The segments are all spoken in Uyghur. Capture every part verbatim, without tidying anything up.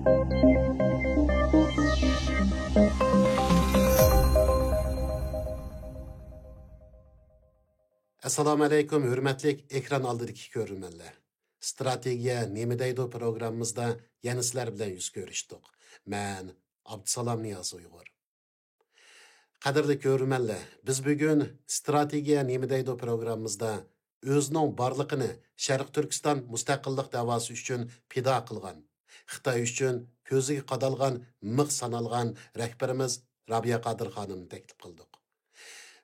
ئەسسالامۇ ئەلەيكۇم، ھۆرمەتلىك ئېكران ئالدىدىكى كۆرۈرمەنلەر. ئىستراتېگىيە نېمە دەيدۇ پروگراممىمىزدا يەنە سىلەر بىلەن يۈز كۆرۈشتۇق. مەن ئابدۇسالام نىياز ئۇيغۇر. قەدىرلىك كۆرۈرمەنلەر، بىز بۈگۈن ئىستراتېگىيە نېمە دەيدۇ پروگراممىمىزدا ئۆزىنىڭ بارلىقىنى شەرقىي تۈركىستان مۇستەقىللىق دەۋاسى ئۈچۈن پىدا قىلغان، خىتاي ئۈچۈن كۆزىگە قادالغان، مىغ سانالغان رەھبىرىمىز رابىيە قادىر خانىمنى تەكلىپ قىلدۇق.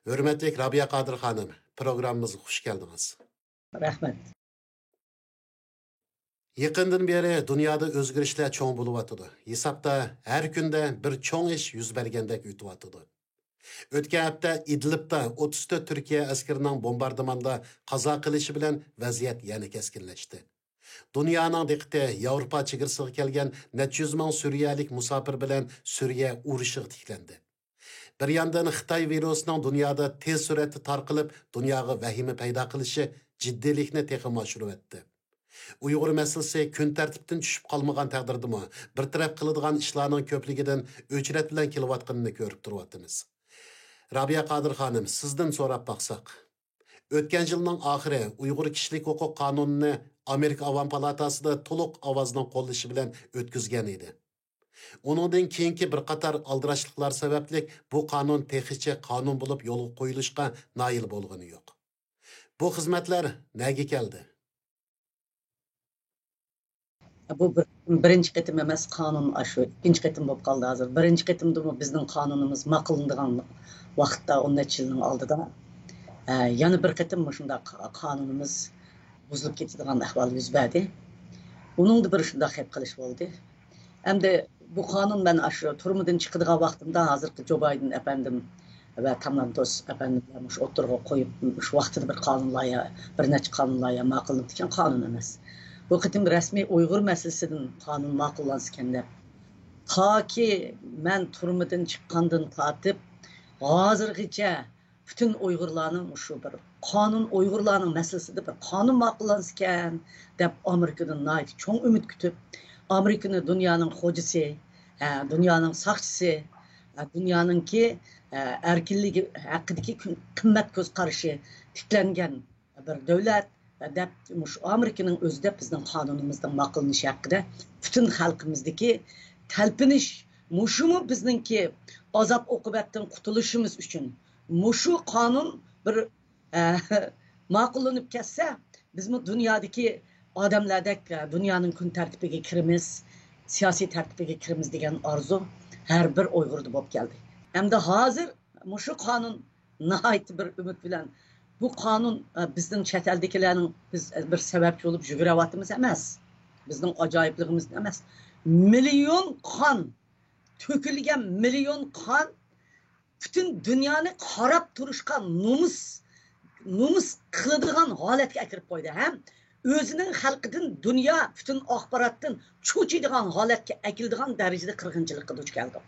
ھۆرمەتلىك رابىيە قادىر خانىم، پروگراممىمىزغا خۇش كەلدىڭىز. رەھمەت. يېقىندىن بېرى دۇنيادا ئۆزگىرىشلەر چوڭ بولۇۋاتىدۇ. ھېسابتا ھەر كۈندە بىر چوڭ ئىش يۈز بەرگەندەك ئۆتۈۋاتىدۇ. ئۆتكەن ھەپتە ئىدلىبتا ئوتتۇز تۆت تۈركىيە ئەسكىرىنىڭ بومباردىماندا قازا قىلىشى بىلەن ۋەزىيەت يەنە كەسكىنلەشتى. دۇنيانىڭ دىققىتى ياۋروپا چېگرىسىغا كەلگەن نەچچە يۈز مىڭ سۈرىيەلىك مۇساپىر بىلەن سۈرىيە ئۇرۇشىغا تىكلەندى. بىر ياندىن خىتاي ۋىرۇسىنىڭ دۇنيادا تېز سۈرئەتتە تارقىلىپ، دۇنياغا ۋەھىمە پەيدا قىلىشى جىددىيلىكنى تېخىمۇ ئاشۇرۇۋەتتى. ئۇيغۇر مەسىلىسى كۈن تەرتىپتىن چۈشۈپ قالمىغان تەقدىردىمۇ، بىر تەرەپ قىلىدىغان ئىشلارنىڭ كۆپلۈكىدىن ئۆچرەت بىلەن كېلىۋاتقىنىنى كۆرۈپ تۇرۇۋاتىمىز. رابىيە قادىر خانىم، سىزدىن سوراپ باقساق. ئۆتكەن يىلنىڭ ئاخىرى ئۇيغۇر كىشىلىك ھوقۇق قانۇنىنى ئامېرىكا ئاۋام پالاتاسىدا تولۇق ئاۋازنىڭ قوللىشى بىلەن ئۆتكۈزگەن ئىدى. ئۇنىڭدىن كېيىنكى بىر قاتار ئالدىراشلىقلار سەۋەبلىك بۇ قانۇن تېخىچە قانۇن بولۇپ يولغا قويۇلۇشقا نايىل بولغىنى يوق. بۇ خىزمەتلەر نەگە كەلدى؟ بۇ بىر، بىرىنچى قېتىم ئەمەس، قانۇن ئاشۇ ئىككىنچى قېتىم بولۇپ قالدى ھازىر. بىرىنچى قېتىمدىمۇ بىزنىڭ قانۇنىمىز ماقۇللىنىدىغان ۋاقىتتا، ئون نەچچە يىلنىڭ ئالدىدا، ئە، يەنە بىر قېتىم مۇشۇنداق قانۇنىمىز بۇزۇلۇپ كېتىدىغان ئەھۋال يۈز بەردى. ئۇنىڭدا بىر شۇنداق گەپ قىلىش بولدى. ئەمدى بۇ قانۇن مەن ئاشۇ تۈرمىدىن چىقىدىغان ۋاقتىمدا ھازىرقى جو بايدېن ئەپەندىم ۋە تاملانتوس ئەپەندىم بىلەن مۇشۇ ئوتتۇرىغا قويۇپ، مۇشۇ ۋاقتىدا بىر قانۇن لايىھە، بىر نەچچە قانۇن لايىھە ماقۇللىنىپتىكەن، قانۇن ئەمەس. بۇ قېتىم رەسمىي ئۇيغۇر مەسىلىسىدىن قانۇن ماقۇللانسىكەن دەپ. تاكى مەن تۈرمىدىن چىققاندىن تارتىپ ھازىرغىچە پۈتۈن ئۇيغۇرلارنىڭ مۇشۇ بىر قانۇن، ئۇيغۇرلارنىڭ مەسىلىسىدە بىر قانۇن ماقۇللانسىكەن دەپ ئامېرىكىدىن ناھايىتى چوڭ ئۈمىد كۈتۈپ، ئامېرىكىنى دۇنيانىڭ خوجىسى، ھە، دۇنيانىڭ ساقچىسى، ھە، دۇنيانىڭكى، ھە، ئەركىنلىكى ھەققىدىكى كۈن-، قىممەت كۆز قارىشى تىكلەنگەن بىر دۆلەت دەپ، مۇشۇ ئامېرىكىنىڭ ئۆزى دەپ بىزنىڭ قانۇنىمىزنىڭ ماقۇللىنىشى ھەققىدە پۈتۈن خەلقىمىزدىكى تەلپۈنۈش، مۇشۇمۇ بىزنىڭكى ئازاب ئوقۇبەتتىن قۇتۇلۇشىمىز ئۈچۈن مۇشۇ قانۇن بىر، ئە، ماقۇللىنىپ كەتسە، بىزمۇ دۇنيادىكى ئادەملەردەك، ئە، دۇنيانىڭ كۈن تەرتىپىگە كىرىمىز، سىياسىي تەرتىپىگە كىرىمىز دېگەن ئارزۇ ھەر بىر ئۇيغۇردا بولۇپ كەلدى. ئەمدى ھازىر مۇشۇ قانۇن ناھايىتى بىر ئۈمىد بىلەن، بۇ قانۇن، ئە، بىزنىڭ چەت ئەلدىكىلەرنىڭ بىز بىر سەۋەبچى بولۇپ يۈگۈرۈۋاتىمىز ئەمەس. بىزنىڭ ئاجايىپلىقىمىز ئەمەس. مىليون قان، تۆكۈلگەن مىليون قان پۈتۈن دۇنيانى قاراپ تۇرۇشقا نومۇس، نومۇس قىلىدىغان ھالەتكە ئەكىرىپ قويدى ھەم ئۆزىنىڭ خەلقىدىن دۇنيا پۈتۈن ئاخباراتتىن چۆچۈيدىغان ھالەتكە ئەكېلىدىغان دەرىجىدە قىرغىنچىلىققا دۇچ كەلدۇق.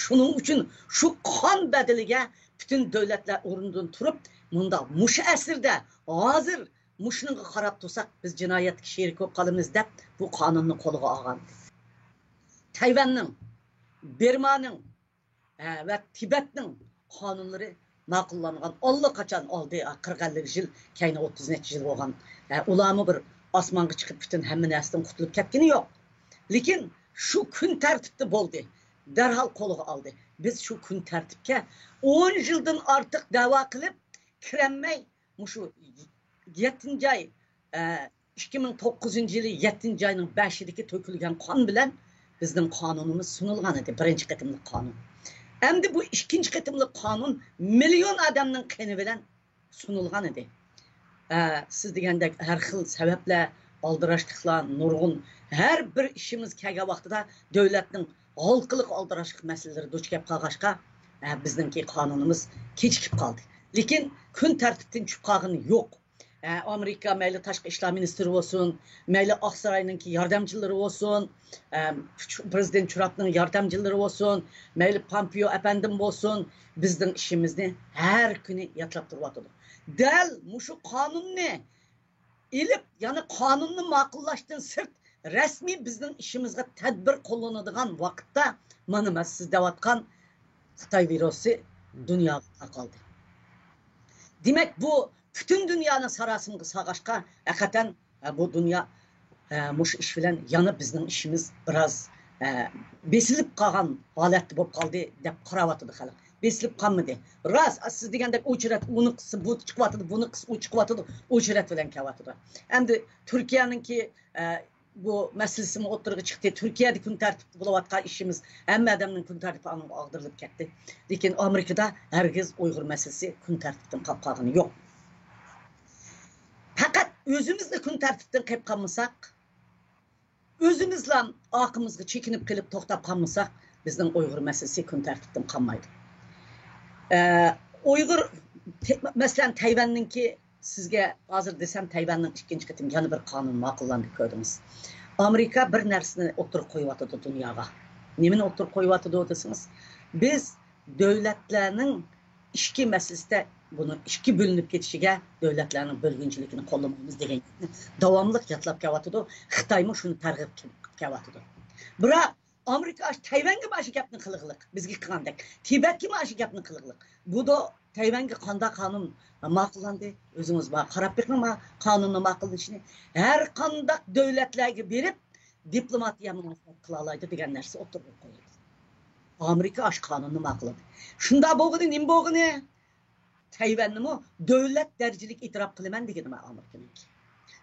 شۇنىڭ ئۈچۈن شۇ قان بەدىلىگە پۈتۈن دۆلەتلەر ئورنىدىن تۇرۇپ، مۇنداق مۇشۇ ئەسىردە ھازىر مۇشۇنىڭغا قاراپ تۇرساق، بىز جىنايەتكە شېرىك بولۇپ قالىمىز دەپ، بۇ قانۇننى قولىغا ئالغان. تەيۋەننىڭ، بىرمانىڭ، ھە، ۋە تىبەتنىڭ قانۇنلىرى ماقۇللانغان، ئاللىقاچان ئالدى، قىرىق ئەللىك يىل، كەينى ئوتتۇز نەچچە يىل بولغان. ھە، ئۇلارمۇ بىر ئاسمانغا چىقىپ پۈتۈن ھەممە نەرسىدىن قۇتۇلۇپ كەتكىنى يوق. لېكىن شۇ كۈن تەرتىپتە بولدى. دەرھال قولىغا ئالدى. بىز شۇ كۈن تەرتىپكە ئون يىلدىن ئارتۇق دەۋا قىلىپ كىرەلمەي، مۇشۇ يەتتىنچى ئاي، ئە، ئىككى مىڭ توققۇزىنچى يىلى يەتتىنچى ئاينىڭ بەشىدىكى تۆكۈلگەن قان بىلەن بىزنىڭ قانۇنىمىز سۇنۇلغان ئىدى، بىرىنچى قېتىملىق قانۇن. ئەمدى بۇ ئىككىنچى قېتىملىق قانۇن مىليون ئادەمنىڭ قېنى بىلەن سۇنۇلغان ئىدى. ئە، سىز دېگەندەك ھەر خىل سەۋەبلەر، ئالدىراشلىقلار نۇرغۇن. ھەر بىر ئىشىمىز كەلگەن ۋاقتىدا دۆلەتنىڭ ھالقىلىق ئالدىراشلىق مەسىلىلىرى دۇچ كەپ قالغاچقا، ئە، بىزنىڭكى قانۇنىمىز كېچىكىپ قالدى. لېكىن كۈن تەرتىپتىن چۈشۈپ قالغىنى يوق. ئە، ئامېرىكا مەيلى تاشقى ئىشلار مىنىستىرى بولسۇن، مەيلى ئاقساراينىڭكى ياردەمچىلىرى بولسۇن، ئە، پرېزىدېنت ترامپنىڭ ياردەمچىلىرى بولسۇن، مەيلى پامپېئو ئەپەندىم بولسۇن، بىزنىڭ ئىشىمىزنى ھەر كۈنى ياتلاپ تۇرۇۋاتىدۇ. دەل مۇشۇ قانۇننى ئېلىپ، يەنى قانۇننى ماقۇللاشتىن سىرت رەسمىي بىزنىڭ ئىشىمىزغا تەدبىر قوللىنىدىغان ۋاقىتتا، مانا، مانا سىز دەۋاتقان خىتاي ۋىرۇسى دۇنياغا تارقالدى. دېمەك، بۇ پۈتۈن دۇنيانى ساراسىمىغا سالغاچقا، ھەقىقەتەن، ئە، بۇ دۇنيا، ئە، مۇشۇ ئىش بىلەن يەنە بىزنىڭ ئىشىمىز بىراز، ئە، بېسىلىپ قالغان ھالەتتە بولۇپ قالدى دەپ قاراۋاتىدۇ خەلق. بېسىلىپ قالمىدى. راست، سىز دېگەندەك ئۇ چىرەت ئۇنى قىلسا بۇ چىقىۋاتىدۇ، بۇنى قىلسا ئۇ چىقىۋاتىدۇ، ئۇ چىرەت بىلەن كېلىۋاتىدۇ. ئەمدى تۈركىيەنىڭكى، ئە، بۇ مەسىلىسىمۇ ئوتتۇرىغا چىقتى. تۈركىيەدە كۈن تەرتىپتە بولۇۋاتقان ئىشىمىز، ھەممە ئادەمنىڭ كۈن تەرتىپى ئاغدۇرۇلۇپ كەتتى. لېكىن ئامېرىكىدا ھەرگىز ئۇيغۇر مەسىلىسى كۈن تەرتىپتىن قاپ قالغىنى يوق. پەقەت ئۆزىمىزلا كۈن تەرتىپتىن قېلىپ قالمىساق، ئۆزىمىزلا ئارقىمىزغا چېكىنىپ قېلىپ توختاپ قالمىساق، بىزنىڭ ئۇيغۇر مەسىلىسى كۈن تەرتىپتىن قالمايدۇ. ئە، ئۇيغۇر، تە-، مەسىلەن، تەيۋەننىڭكى، سىزگە ھازىر دېسەم، تەيۋەننىڭ ئىككىنچى قېتىم يەنە بىر قانۇن ماقۇللاندى، كۆردىڭىز. ئامېرىكا بىر نەرسىنى ئوتتۇرىغا قويۇۋاتىدۇ دۇنياغا. نېمىنى ئوتتۇرىغا قويۇۋاتىدۇ دېسىڭىز، بىز دۆلەتلەرنىڭ ئىچكى مەسىلىسىدە بۇنىڭ ئىككى بۆلۈنۈپ كېتىشىگە، دۆلەتلەرنىڭ بۆلگۈنچىلىكىنى قوللىمايمىز دېگەن گەپنى داۋاملىق يادلاپ كېلىۋاتىدۇ. خىتايمۇ شۇنى تەرغىب قىلىپ كېلىۋاتىدۇ. بىراق ئامېرىكا ئاشۇ تەيۋەنگە مانا شۇ گەپنى قىلغىلىق، بىزگە قىلغاندەك. تىبەتكە مانا شۇ گەپنى قىلغىلىق. بۇدا تەيۋەنگە قانداق قانۇن ماقۇللاندى؟ ئۆزىڭىز بار، قاراپ بېقىڭ ما قانۇننىڭ ماقۇللىنىشىنى. ھەر قانداق دۆلەتلەرگە بېرىپ، دىپلوماتىيە مۇناسىۋەت قىلالايدۇ دېگەن نەرسە ئوتتۇرىغا قويۇلدى. ئامېرىكا ئاشۇ قانۇننى ماقۇللىدى. شۇنداق بولغىنى نېمە بولغىنى؟ تەيۋەننىمۇ دۆلەت دەرىجىلىك ئېتىراپ قىلىمەن دېگىنى مەن ئامېرىكىنىڭكى.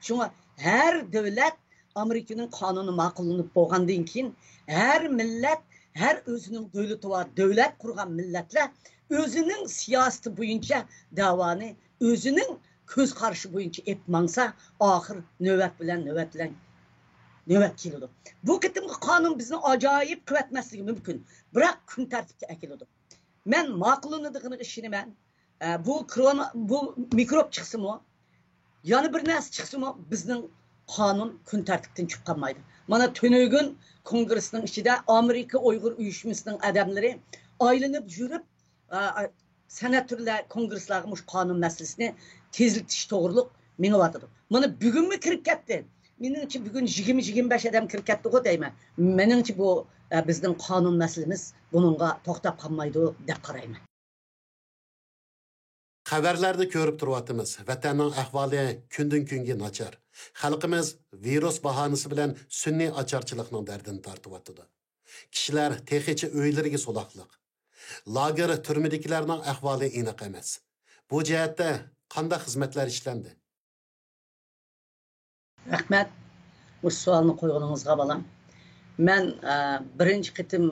شۇڭا ھەر دۆلەت ئامېرىكىنىڭ قانۇنى ماقۇللىنىپ بولغاندىن كېيىن، ھەر مىللەت، ھەر ئۆزىنىڭ دۆلىتى بار، دۆلەت قۇرغان مىللەتلەر ئۆزىنىڭ سىياسىتى بويىچە دەۋانى ئۆزىنىڭ كۆز قارىشى بويىچە ئېلىپ ماڭسا، ئاخىر نۆۋەت بىلەن، نۆۋەت بىلەن، نۆۋەت كېلىدۇ. بۇ قېتىمقى قانۇن بىزنى ئاجايىپ قىلىۋەتمەسلىكى مۇمكىن، بىراق كۈن تەرتىپكە ئەكېلىدۇ. مەن ماقۇللىنىدىغىنىغا ئىشىنىمەن. ئە، بۇ كورونا، بۇ مىكروب چىقسىمۇ، يەنە بىر نەرسە چىقسىمۇ، بىزنىڭ قانۇن كۈن تەرتىپتىن چىقىپ قالمايدۇ. مانا تۈنۈگۈن كونگرېسنىڭ ئىچىدە ئامېرىكا ئۇيغۇر ئۇيۇشمىسىنىڭ ئادەملىرى ئايلىنىپ يۈرۈپ، ئا، ئا، سېناتورلار كونگرېسلارغا مۇشۇ قانۇن مەسىلىسىنى تېزلىتىش توغرۇلۇق مېڭىۋاتىدۇ. مانا بۈگۈنمۇ كىرىپ كەتتى. مېنىڭچە بۈگۈن يىگىرمە، يىگىرمە بەش ئادەم كىرىپ كەتتىغۇ دەيمەن. مېنىڭچە بۇ، ئە، بىزنىڭ قانۇن مەسىلىمىز بۇنىڭغا توختاپ قالمايدۇ دەپ قارايمەن. خەۋەرلەردە كۆرۈپ تۇرۇۋاتىمىز، ۋەتەننىڭ ئەھۋالى كۈندىن-كۈنگە ناچار. خەلقىمىز ۋىرۇس باھانىسى بىلەن سۈنئىي ئاچارچىلىقنىڭ دەردىنى تارتىۋاتىدۇ. كىشىلەر تېخىچە ئۆيلىرىگە سولاقلىق. لاگېر، تۈرمىدىكىلەرنىڭ ئەھۋالى ئېنىق ئەمەس. بۇ جەھەتتە قانداق خىزمەتلەر ئىشلەندى؟ رەھمەت، مۇشۇ سوئالنى قويغىنىڭىزغا، بالام. مەن، ئە، بىرىنچى قېتىم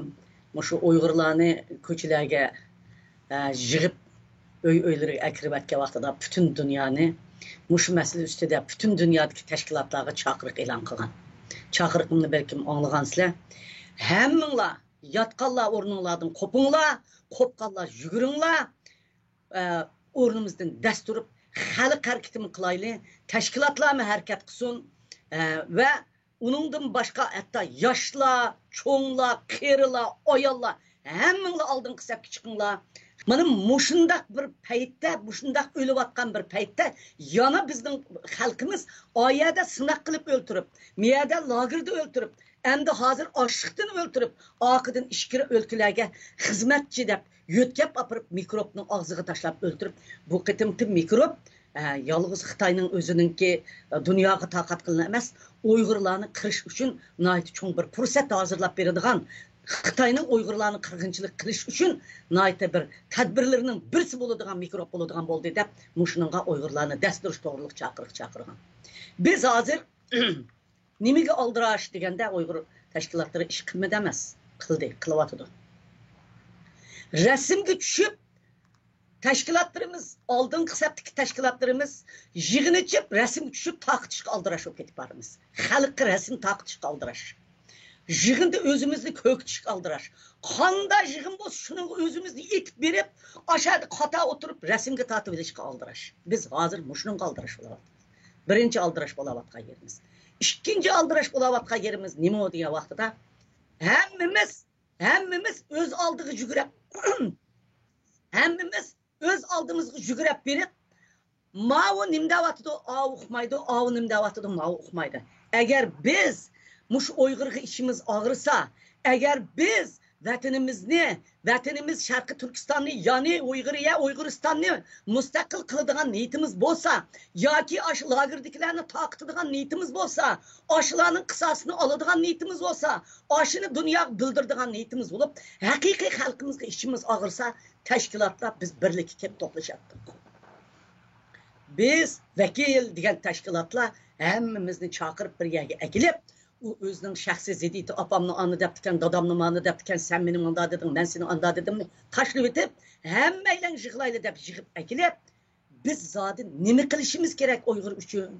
مۇشۇ ئۇيغۇرلارنى كوچىلارغا، ئە، يىغىپ، ئۆي-ئۆيلىرىگە ئەكىرىۋەتكەن ۋاقتىدا پۈتۈن دۇنيانى مۇشۇ مەسىلە ئۈستىدە پۈتۈن دۇنيادىكى تەشكىلاتلارغا چاقىرىق ئېلان قىلغان. چاقىرىقىمنى بەلكىم ئاڭلىغانسىلەر. ھەممىڭلار ياتقانلار ئورنۇڭلاردىن قوپۇڭلار، قوپقانلار يۈگۈرۈڭلار. ئە، ئورنىمىزدىن دەس تۇرۇپ، خەلق ھەرىكىتىمۇ قىلايلى، تەشكىلاتلارمۇ ھەرىكەت قىلسۇن، ئە، ۋە ئۇنىڭدىن باشقا ھەتتا ياشلار، چوڭلار، قېرىلار، ئاياللار، ھەممىڭلار ئالدىنقى سەپكە چىقىڭلار. مانا مۇشۇنداق بىر پەيتتە، مۇشۇنداق ئۆلۈۋاتقان بىر پەيتتە يەنە بىزنىڭ خەلقىمىز ئايەردە سىناق قىلىپ ئۆلتۈرۈپ، مىيەردە لاگېردا ئۆلتۈرۈپ، ئەمدى ھازىر ئاچلىقتىن ئۆلتۈرۈپ، ئارقىدىن ئىچكىرى ئۆلكىلەرگە خىزمەتچى دەپ يۆتكەپ ئاپىرىپ، مىكروبنىڭ ئاغزىغا تاشلاپ ئۆلتۈرۈپ، بۇ قېتىمقى مىكروب، ئە، يالغۇز خىتاينىڭ ئۆزىنىڭكى، ئە، دۇنياغا تارقاتقىنى ئەمەس، ئۇيغۇرلارنى قىرىش ئۈچۈن ناھايىتى چوڭ بىر پۇرسەت ھازىرلاپ بېرىدىغان، خىتاينىڭ ئۇيغۇرلارنى قىرغىنچىلىق قىلىش ئۈچۈن ناھايىتى بىر تەدبىرلىرىنىڭ بىرسى بولىدىغان مىكروب بولىدىغان بولدى دەپ، مۇشۇنىڭغا ئۇيغۇرلارنى دەس تۇرۇش توغرۇلۇق چاقىرىق چاقىرغان. بىز ھازىر نېمىگە ئالدىراش دېگەندە، ئۇيغۇر تەشكىلاتلىرى ئىش قىلمىدى ئەمەس، قىلدى، قىلىۋاتىدۇ. رەسىمگە چۈشۈپ، تەشكىلاتلىرىمىز، ئالدىنقى سەپتىكى تەشكىلاتلىرىمىز يىغىن ئېچىپ، رەسىمگە چۈشۈپ تارقىتىشقا ئالدىراش بولۇپ كېتىپ بارىمىز. خەلققە رەسىم تارقىتىشقا ئالدىراش. يىغىندا ئۆزىمىزنى كۆركىتىشكە ئالدىراش. قانداق يىغىن بولسا، شۇنىڭغا ئۆزىمىزنى ئېتىپ بېرىپ، ئاشۇ يەردە قاتار ئولتۇرۇپ رەسىمگە تارتىۋېلىشقا ئالدىراش. بىز ھازىر مۇشۇنىڭغا ئالدىراش بولۇۋاتىمىز. بىرىنچى ئالدىراش بولاۋاتقان يېرىمىز. ئىككىنچى ئالدىراش بولاۋاتقان يېرىمىز نېمە دېگەن ۋاقتىدا، ھەممىمىز، ھەممىمىز ئۆز ئالدىغا يۈگۈرۈپ، ھەممىمىز ئۆز ئالدىمىزغا يۈگۈرۈپ بېرىپ، ماۋۇ نېمە دەۋاتىدۇ، ئاۋۇ ئۇقمايدۇ، ئاۋۇ نېمە دەۋاتىدۇ، ماۋۇ ئۇقمايدۇ. ئەگەر بىز مۇشۇ ئۇيغۇرغا ئىچىمىز ئاغرىسا، ئەگەر بىز ۋەتىنىمىزنى، ۋەتىنىمىز شەرقىي تۈركىستاننى، يەنى ئۇيغۇرىيە، ئۇيغۇرىستاننى مۇستەقىل قىلىدىغان نىيىتىمىز بولسا، ياكى ئاشۇ لاگېردىكىلەرنى تارقىتىدىغان نىيىتىمىز بولسا، ئاشۇلارنىڭ قىساسىنى ئالىدىغان نىيىتىمىز بولسا، ئاشۇنى دۇنياغا بىلدۈرىدىغان نىيىتىمىز بولۇپ، ھەقىقىي خەلقىمىزغا ئىچىمىز ئاغرىسا، تەشكىلاتلار بىز بىرلىككە كېلىپ توپلىشاتتۇق. بىز ۋەكىل دېگەن تەشكىلاتلار ھەممىمىزنى چاقىرىپ بىر يەرگە ئەكېلىپ، ئۇ ئۆزىنىڭ شەخسىي زىددىيىتى، ئاپامنى ئانا دەپتىكەن، دادامنى مانا دەپتىكەن، سەن مېنى مۇنداق دېدىڭ، مەن سېنى ئاندا دېدىمنى تاشلىۋېتىپ، ھەممەيلەن يىغلايلى دەپ يىغىپ ئەكېلىپ، بىز زادى نېمە قىلىشىمىز كېرەك ئۇيغۇر ئۈچۈن؟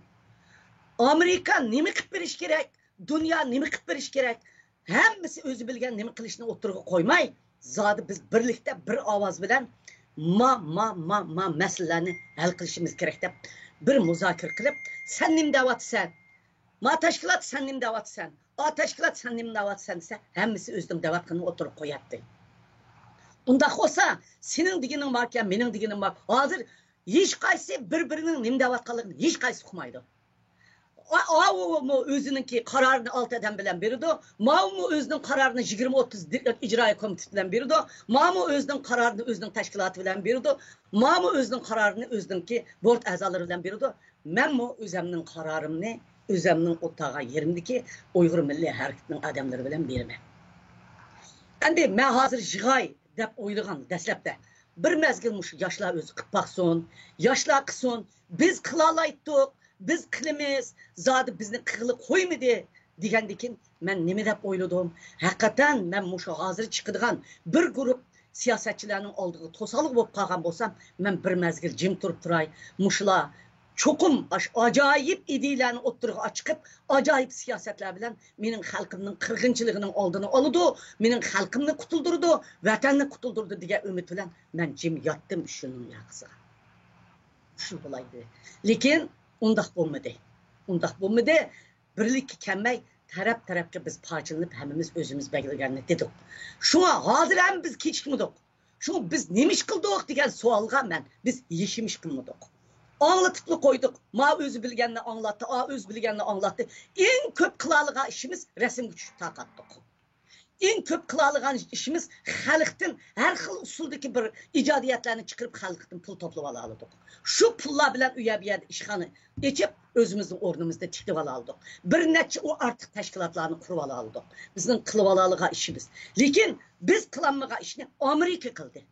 ئامېرىكا نېمە قىلىپ بېرىشى كېرەك؟ دۇنيا نېمە قىلىپ بېرىشى كېرەك؟ ھەممىسى ئۆزى بىلگەن نېمە قىلىشنى ئوتتۇرىغا قويماي، زادى بىز بىرلىكتە بىر ئاۋاز بىلەن ما، ما، ما، ما مەسىلىلەرنى ھەل قىلىشىمىز كېرەك دەپ بىر مۇزاكىرە قىلىپ، سەن نېمە دەۋاتىسەن؟ ما تەشكىلات سەن نېمە دەۋاتىسەن؟ ئا تەشكىلات سەن نېمە دەۋاتىسەن دېسە، ھەممىسى ئۆزىنىڭ دەۋاتقىنىنى ئوتتۇرىغا قوياتتى. ئۇنداق بولسا، سېنىڭ دېگىنىڭ باركەن، مېنىڭ دېگىنىم بار. ھازىر ھېچقايسى بىر-بىرىنىڭ نېمە دەۋاتقانلىقىنى ھېچقايسى ئۇقمايدۇ. ئا-، ئاۋۇمۇ ئۆزىنىڭكى قارارىنى ئالتە ئادەم بىلەن بېرىدۇ، ماۋۇمۇ ئۆزىنىڭ قارارىنى يىگىرمە ئوتتۇز دى-، ئىجرائىيە كومىتېت بىلەن بېرىدۇ، ماۋۇمۇ ئۆزىنىڭ قارارىنى ئۆزىنىڭ تەشكىلاتى بىلەن بېرىدۇ، ماۋۇمۇ ئۆزىنىڭ قارارىنى ئۆزىنىڭكى بورت ئەزالىرى بىلەن بېرىدۇ. مەنمۇ ئۆزەمنىڭ قارارىمنى ئۆزەمنىڭ ئولتۇرغان يېرىمدىكى ئۇيغۇر مىللىي ھەرىكىتىنىڭ ئادەملىرى بىلەن بېرىمەن. ئەمدى مەن ھازىر يىغاي دەپ ئويلىغان دەسلەپتە، بىر مەزگىل مۇشۇ ياشلار ئۆزى قىلىپ باقسۇن، ياشلار قىلسۇن، بىز قىلالايتتۇق، بىز قىلىمىز، زادى بىزنى قىغلى قويمىدى دېگەندىن كېيىن مەن نېمە دەپ ئويلىدىم؟ ھەقىقەتەن مەن مۇشۇ ھازىر چىقىدىغان بىر گۇرۇپ سىياسەتچىلەرنىڭ ئالدىغا توسالغۇ بولۇپ قالغان بولسام، مەن بىر مەزگىل جىم تۇرۇپ تۇراي. مۇشۇلار چوقۇم ئاش-، ئاجايىپ ئىدىيەلەرنى ئوتتۇرىغا چىقىپ، ئاجايىپ سىياسەتلەر بىلەن مېنىڭ خەلقىمنىڭ قىرغىنچىلىقىنىڭ ئالدىنى ئالىدۇ، مېنىڭ خەلقىمنى قۇتۇلدۇرىدۇ، ۋەتەننى قۇتۇلدۇرىدۇ دېگەن ئۈمىد بىلەن مەن جىم ياتتىم شۇنىڭ ياقىسىغا. شۇ بولايدى. لېكىن ئۇنداق بولمىدى. ئۇنداق بولمىدى. بىرلىككە كەلمەي، تەرەپ-تەرەپكە بىز پارچىلىنىپ، ھەممىمىز ئۆزىمىز بەلگىلىگەننى دېدۇق. شۇڭا ھازىر ھەم بىز كېچىكمىدۇق. شۇڭا بىز نېمە ئىش قىلدۇق دېگەن سوئالغا مەن، بىز ھېچنېمە ئىش قىلمىدۇق. ئاڭلىتىپلا قويدۇق. ما ئۆزى بىلگەننى ئاڭلاتتى، ئا ئۆزى بىلگەننى ئاڭلاتتى. ئەڭ كۆپ قىلالىغان ئىشىمىز رەسىمگە چۈشۈپ تارقاتتۇق. ئەڭ كۆپ قىلالىغان ئىشىمىز خەلقتىن ھەر خىل ئۇسۇلدىكى بىر ئىجادىيەتلەرنى چىقىرىپ خەلقتىن پۇل توپلىۋالالىدۇق. شۇ پۇللار بىلەن ئۇ يەر بۇ يەردە ئىشخانا ئېچىپ ئۆزىمىزنىڭ ئورنىمىزدا تىكلىۋالالىدۇق. بىر نەچچە ئۇ ئارتۇق تەشكىلاتلارنى قۇرۇۋالالىدۇق. بىزنىڭ قىلىۋالالىغان ئىشىمىز. لېكىن بىز قىلالمىغان ئىشنى ئامېرىكا قىلدى.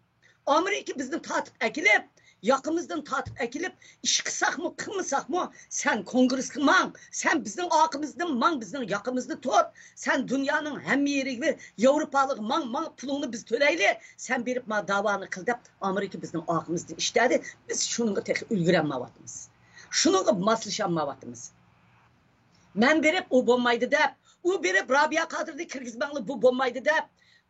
ئامېرىكا بىزنى تارتىپ ئەكېلىپ، ياقىمىزدىن تارتىپ ئەكېلىپ، ئىش قىلساقمۇ، قىلمىساقمۇ، سەن كونگرېسقا ماڭ، سەن بىزنىڭ ئارقىمىزدىن ماڭ، بىزنىڭ ياقىمىزنى تۇت، سەن دۇنيانىڭ ھەممە يېرىگە بېر، ياۋروپالىغا ماڭ، ماڭ، پۇلۇڭنى بىز تۆلەيلى، سەن بېرىپ ما داۋانى قىل دەپ، ئامېرىكا بىزنىڭ ئارقىمىزدىن ئىشلەدى. بىز شۇنىڭغا تېخى ئۈلگۈرەلمەيۋاتىمىز. شۇنىڭغا ماسلىشالمايۋاتىمىز. مەن بېرىپ، ئۇ بولمايدۇ دەپ، ئۇ بېرىپ، رابىيە قادىرنى كىرگۈزمەڭلار، بۇ بولمايدۇ دەپ،